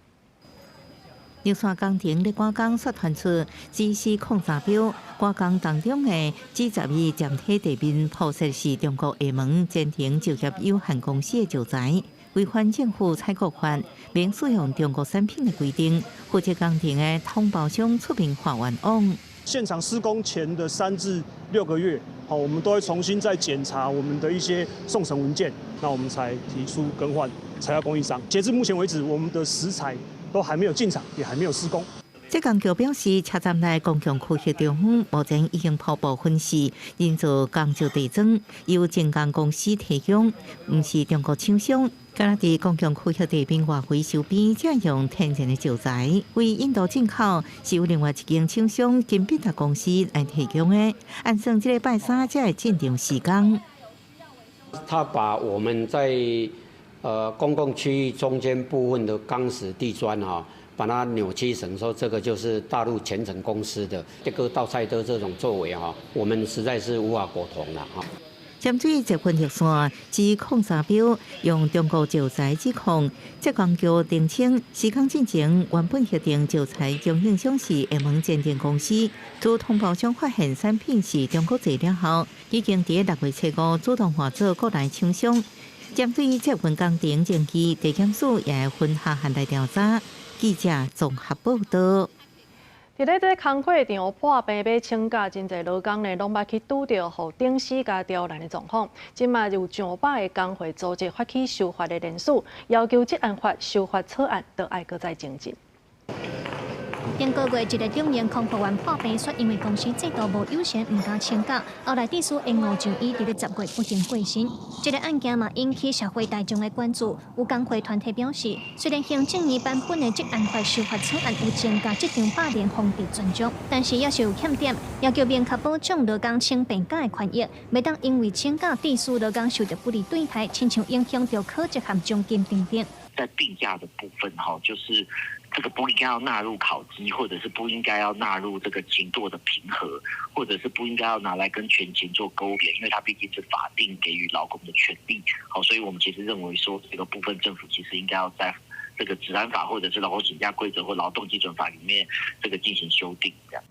Speaker 2: 綠線工程咧趕工，煞傳出 GC03 標，趕工當中的 G12站體地面鋪設是中國廈門前程就業有限公司的石材。違反政府採購法，免使用中國產品的規定，負責工程的統包商出面發冤枉。
Speaker 22: 現場施工前的3至6個月，
Speaker 3: 好，我們都會重新再檢查我們的一些送審文件，那我們才提出更換材料供應商。截至目前為止，我們的石材都還沒有進場，也還沒有施工。
Speaker 2: 浙江橋表示，車站內公共區域中目前已經鋪部分是人造鋼石地磚，由精工公司提供，毋是中國廠商。敢若佇公共區域地面外圍周邊，採用天然的石材，為印度進口，是由另外一間廠商金必達公司來提供的。按算這禮拜三才會進場施工。
Speaker 10: 他把我們在公共區域中間部分的鋼石地磚哈，把它扭曲成說這個就是大陸前程公司的這個倒菜刀這種作為哈，我們實在是無法苟同了哈。
Speaker 2: 針對捷運熱線之03標用中國石材指控，浙江橋澄清，施工進前原本核定石材供應商是廈門前程公司，自通報商發現產品是中國製了後，已經佇6月7日主動換做國內廠商。針對這份工程爭議，地檢署也會分下項來調查。記者綜合報道。
Speaker 1: 佇咧這工課場破病欲請假，真濟勞工呢，攏捌去拄著予頂司共刁難的狀況。這馬有上百个工會組織發起修法的聯署，要求職安法修法草案都愛閣再精進。
Speaker 4: 頂個月，一个中年空服員破病，說因為公司制度無友善，毋敢請假。後來致使延誤就醫，佇咧10月不幸過身。這个案件嘛引起社會大眾的關注。有工會團體表示，雖然行政院版本的職安法修法草案有增加職場霸凌防治專章，但是猶是有欠點，要求明確保障勞工請病假的權益，袂當因為請假致使勞工受著不利對待，親像影響著考績和獎金等等。
Speaker 11: 在病假的部分，哈，就是這個不應該要納入考績，或者是不應該要納入這個勤惰的評核，或者是不應該要拿來跟全勤做勾連，因為它畢竟是法定給予勞工的權利。好，所以我們其實認為說，這個部分政府其實應該要在這個職安法或者是勞工請假規則或勞動基準法裡面，這個進行修訂。這樣。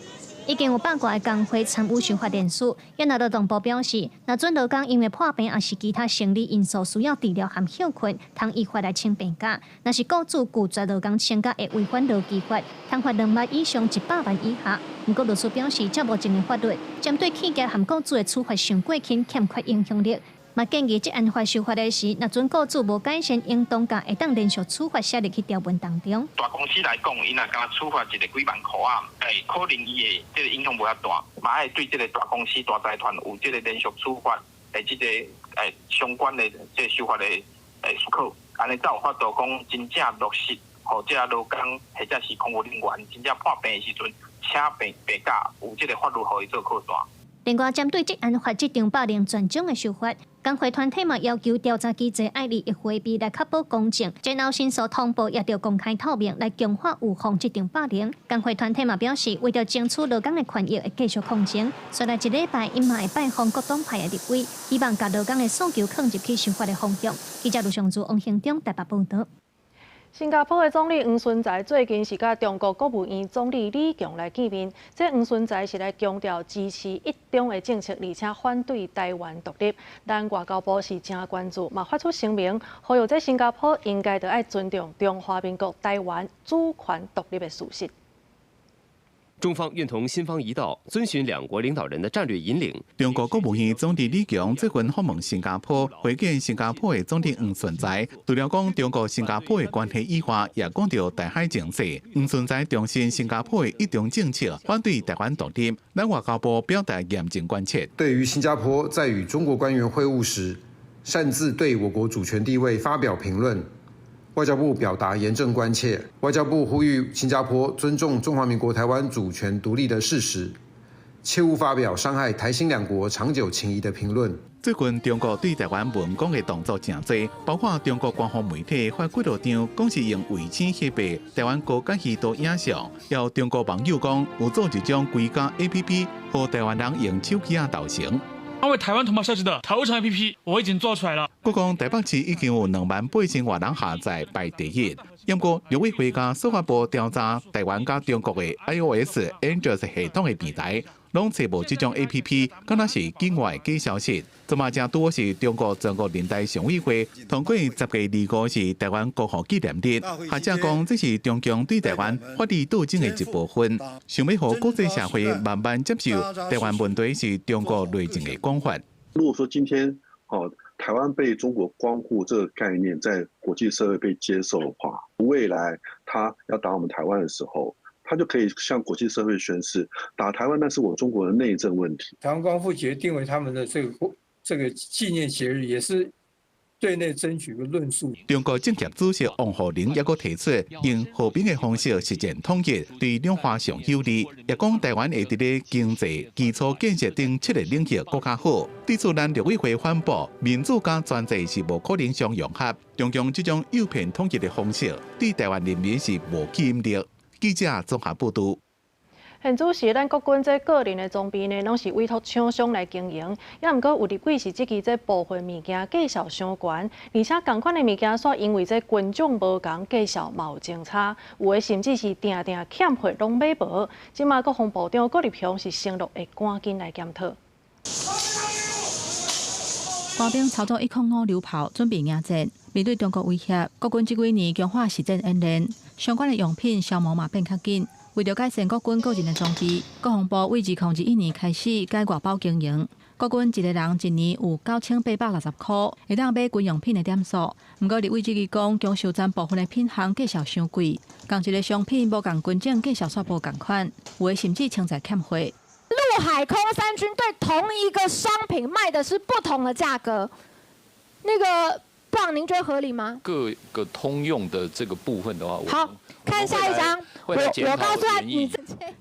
Speaker 4: 已經有百外個工會參與修法聯署，也若勞動部表示，若準勞工因為破病抑是其他生理因素需要治療和歇睏，通依法來請病假。若是雇主拒絕勞工請假，會違反勞基法，通罰2萬以上100萬以下。毋過律師表示，照目前的法律，針對企業和雇主的處罰傷過輕，欠缺影響力。嘛建議職安法修法的時，若準雇主無改善，應當共會當連續處罰寫入去條文當中。
Speaker 19: 大公司來講，伊若敢處罰一個幾萬箍仔，可能伊的這个影響無遐大，嘛愛對這个大公司、大財團有這个連續處罰的這个相關的這個修法的思考，按呢才有法度講真正落實，予這個勞工或者是空服人員真正破病的時陣，請病假有這個法律予伊做靠山。
Speaker 4: 另外，針對職安法職場霸凌專章的修法，工會團體嘛要求調查機制愛利益迴避來確保公正，然後申訴通報也著公開透明來強化預防職場霸凌。工會團體嘛表示，為著爭取勞工的權益，會繼續抗爭。紲來一禮拜，𪜶嘛會拜訪各黨派的立委，希望共勞工的訴求放入去修法的方向。記者盧尚珠、王興中台北報導。
Speaker 1: 新加坡的總理黃循財最近是佮中國國務院總理李強來見面。這黃循財是來強調支持一中的政策，而且反對台灣獨立。咱外交部是誠關注，嘛發出聲明，呼籲這新加坡應該著愛尊重中華民國台灣主權獨立的事實。
Speaker 22: 中方願同新方一道，遵循兩國領導人的戰略引領。
Speaker 24: 中國國務院總理李強最近訪問新加坡，會見新加坡的總理黃循財。除了講中國新加坡的關係以外，也講著台海情勢。黃循財重申新加坡的一中政策，反對台灣獨立。咱外交部表達嚴正關切。
Speaker 25: 對於新加坡在與中國官員會晤時，擅自對我國主權地位發表評論，外交部表達嚴正關切。外交部呼籲新加坡尊重中華民國台灣主權獨立的事實，切勿發表傷害台新兩國長久情誼的評論。
Speaker 24: 最近中國對台灣文攻的動作誠濟，包括中國官方媒體發幾落張，講是用衛星翕的台灣高解析度影像，也有中國網友講有做一種歸家 APP，予台灣人用手機仔導航。
Speaker 26: 為台灣同胞設計的頭城 APP，我已經做出來了。
Speaker 24: 閣講台北市已經有28,000外人下載排第一。不過，陸委會佮司法部調查台灣佮中國的 iOS、Android 系統的平台，攏揣無這種 APP，敢若是境外假消息。這嘛正拄是中國全國人大常委會通過10月25是臺灣國父紀念日，學者講這是中共對臺灣法理鬥爭的一部分，想欲予國際社會慢慢接受臺灣問題是中國內政的講法。
Speaker 12: 如果說今天哦，臺灣被中國光復這個概念在國際社會被接受的話，未來他要打我們臺灣的時候，他就可以向國際社會宣示，打臺灣那是我中國的內政問題。
Speaker 13: 臺灣光復節定為他們的這個紀念節日，也是對內爭取個論述。
Speaker 24: 中國政協主席王滬寧也閣提出，用和平的方式實現統一，對兩岸上有利。也講臺灣會佇咧經濟、基礎建設等七個領域閣較好。對此，咱陸委會反駁，民主佮專制是無可能相融合。中共這種誘騙統一的方式，對臺灣人民是無吸引力。記者綜合報導。
Speaker 1: 現主時，咱國軍這個人的裝備呢，攏是委託廠商來經營。也毋過有立委是質疑這部分物件價數傷懸，而且仝款的物件煞因為這軍種無仝，價數嘛有相差，有的甚至是定定欠貨攏買無。這馬國防部長郭立雄是承諾會趕緊來檢討。
Speaker 14: 官兵操作105榴炮，準備迎戰。面對中國威脅，國軍這幾年強化實戰演練，相關的用品消耗嘛變較緊。為著改善國軍個人的裝備，國防部為2021年開始改外包經營。國軍一個人一年有9860塊，會當買軍用品的點數。毋過立委質疑講，供修剪部分的品項價數傷貴，仝一个商品無仝軍種價數煞無仝款，有的甚至潛在欠貨。
Speaker 16: 陸海空三軍對同一個商品賣的是不同的價格，那個部長您覺得合理嗎？
Speaker 17: 各個通用的這個部分的話，
Speaker 16: 好，看下一張。我告訴他，你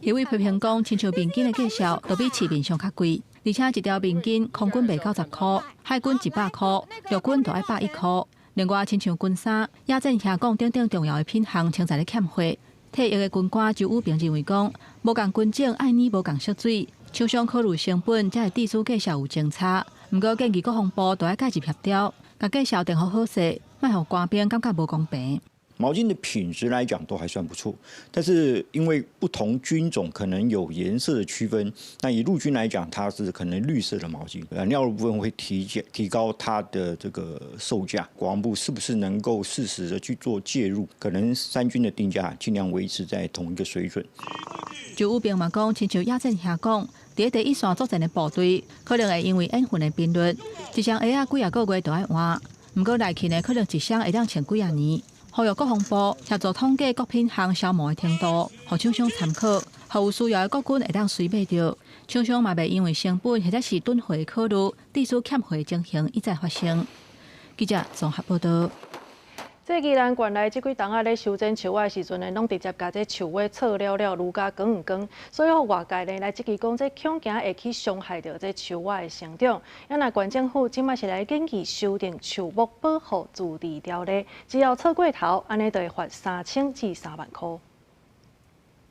Speaker 14: 立委批評講，親像面巾的價數都比市面上較貴，而且一條面巾空軍賣90塊，海軍100塊，陸軍就愛110塊。另外，親像軍衫、野戰車講等等重要的品項，潛在咧欠貨。退役的軍官周宇平認為講，無仝軍種愛捏無仝色水，廠商考慮成本，才會致使價數有相差。毋過建議國防部都愛介入協調，共價數定予好勢，莫予官兵感覺無公平。
Speaker 20: 毛巾的品質來講都還算不錯，但是因為不同軍種可能有顏色的區分，那以陸軍來講，它是可能綠色的毛巾，染料的部分會提高它的這個售價。國防部是不是能夠適時的去做介入？可能三軍的定價盡量維持在同一個水準。
Speaker 14: 周宇平嘛講，親像野戰遐講，佇第一線作戰的部隊，可能會因為演訓的頻率，一雙鞋仔幾仔個月就愛換，毋過內勤的可能一雙會當穿幾仔年。呼籲國防部協助統計各品項消耗的程度，予廠商參考，予有需要的國軍會當隨買著。廠商嘛袂因為成本或者是囤貨的考慮，致使欠貨情形一再發生。記者綜合報導。
Speaker 1: 這宜蘭縣內這幾冬仔咧修剪樹仔的時陣呢，攏直接共這樹尾銼了了，愈加光光。所以外界呢來質疑講，這恐驚會去傷害著這樹仔的成長。啊若縣政府這馬是來研議修訂樹木保護自治條例，只要錯過頭，按呢就會罰3000至3萬塊。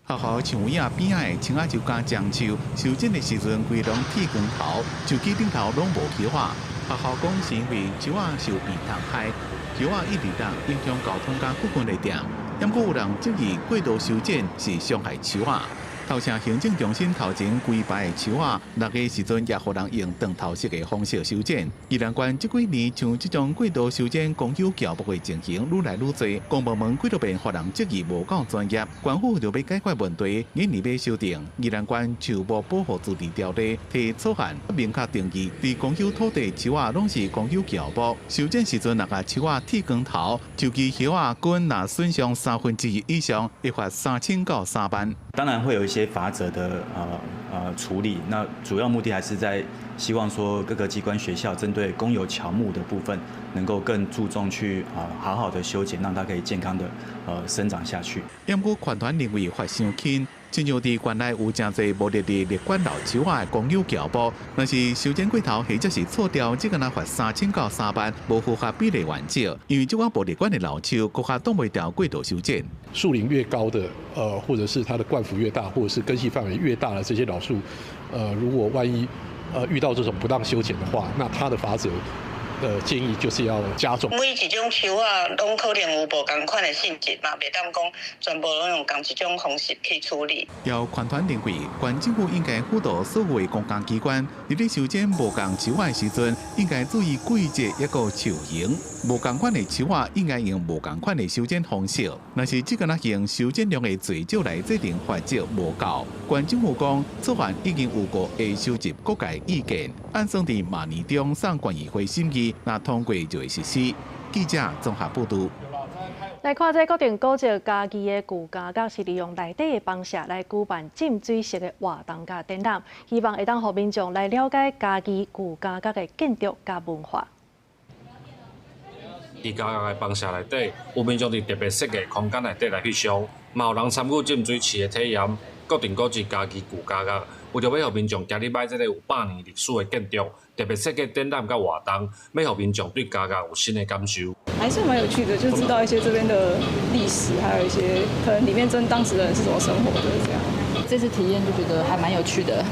Speaker 24: 學校樹影邊仔的青仔樹佮樟樹，修剪的時陣規攏剃光頭，樹枝頂頭攏無葉仔。學校講是因為樹仔受病蟲害，葉仔一直落，影響交通佮附近的店。毋過有人質疑過度修剪是傷害樹仔。頭城行政中心頭前規排的樹仔，六月時陣也予人用斷頭式的方式修剪。宜蘭縣這幾年像這種過度修剪公有喬木的情形愈來愈濟，公部門幾多遍予人質疑無夠專業，縣府就欲解決問題，今年欲修訂宜蘭縣樹木保護自治條例，提草案明確定義，佇公有土地樹仔攏是公有喬木，修剪時陣若共樹仔剃光頭，樹枝葉仔根若損傷1/3以上，會罰3000到3萬。
Speaker 23: 當然會有一些罰則的處理，那主要目的還是在希望說各個機關學校針對公有喬木的部分，能夠更注重去好好的修剪，讓它可以健康的生長下去。
Speaker 24: 毋過環團認為罰傷輕，親像佇縣內有誠濟無列佇列管老樹仔的公有喬木，若是修剪過頭或者是錯掉，這個若罰3000到3萬，無符合比例原則。因為這款無列管的老樹，閣較擋袂牢過度修剪。
Speaker 27: 樹齡越高的，或者是它的冠幅越大，或者是根系範圍越大的這些老樹，如果萬一遇到這種不當修剪的話，那它的罰則的建議就是要加重。
Speaker 5: 每一種樹仔攏可能有無仝款的性質嘛，袂當講全部攏用仝一種方式去處理。
Speaker 24: 有環團認為，縣政府應該輔導所有的公共機關，佇咧修剪無仝樹仔的時陣，應該注意季節抑閣樹型。無仝款的樹仔應該用無仝款的修剪方式。若是這個若用修剪量的濟少來制定罰則無夠。縣政府講，草案已經有過會收集各界意見，按算佇明年中送縣議會審議，若通過就會實施。記者綜合報導。
Speaker 1: 來看這國定古蹟嘉義的舊監獄是利用內底的房舍來舉辦浸水式的活動佮展覽，希望會當予民眾來了解嘉義舊監獄的建築佮文化。
Speaker 6: 佇監獄的房舍內底，有民眾佇特別設計空間內底來翕相，嘛有人參與浸水池的體驗。國定古蹟嘉義舊監獄，為著欲予民眾行入來這个有100年歷史的建築，特別設計展覽佮活動，欲予民眾對監獄有新的感受。
Speaker 7: 還是蠻有趣的，就知道一些這邊的歷史，還有一些可能裡面真當時的人是怎麼生活的這樣。
Speaker 8: 這次體驗就覺得還蠻有趣的，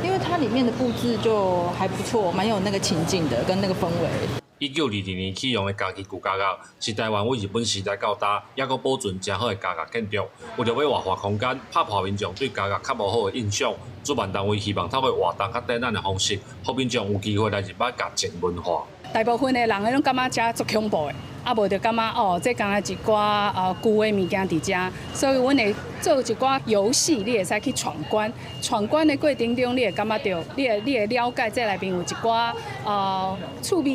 Speaker 8: 因為它裡面的佈置就還不錯，蠻有那個情境的，跟那個氛圍。
Speaker 6: 1922年啟用的嘉義舊監獄，是台灣對日本時代到今，猶閣保存誠好的監獄建築。為著欲活化空間，拍破民眾對監獄較無好的印象，主辦單位希望透過活動佮展覽的方式，予民眾有機會來入捌甲靜文化。
Speaker 9: 大部分的人攏感覺遮足恐怖的，啊無就感覺哦，這敢若一寡舊的物件佇遮，所以阮會做一寡遊戲，你會使去闖關。闖關的過程中，你會感覺著，你會了解這內面有一寡趣味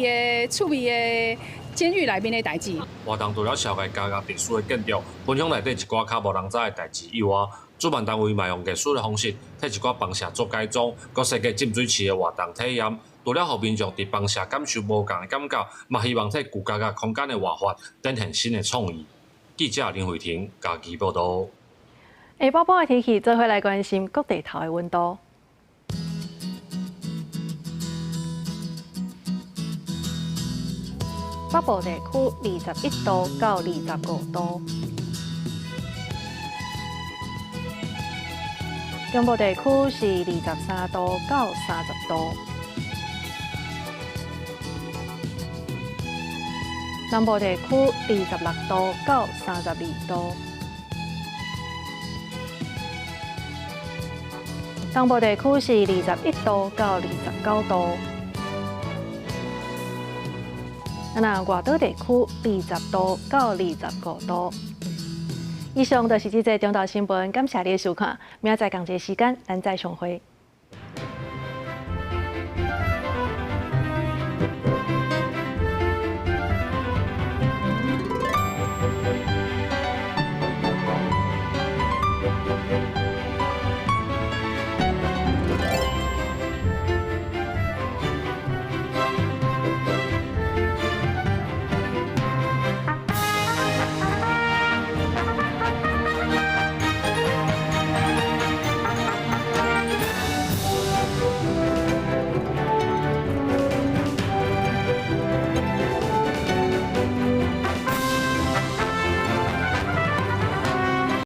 Speaker 9: 的監獄內面的代誌。
Speaker 6: 活動除了紹介監獄歷史的建築，分享內底一寡較無人知的代誌以外，主辦單位嘛用藝術的方式，替一寡房舍做改裝，閣設計浸水池的活動體驗。除了予民眾佇房舍感受無仝的感覺，嘛希望替舊監獄空間的活化展現新的創意。記者林慧婷嘉義報導。
Speaker 1: 下晡半的天氣，做伙來關心各地頭的溫度。北部地區21度到25度，中部地區是23度到30度。南部地區26度到32度，東部地區是21度到29度，那外島地區20度到25度。以上就是這節中晝新聞，感謝你的收看，明仔載仝一个時間，咱再相會。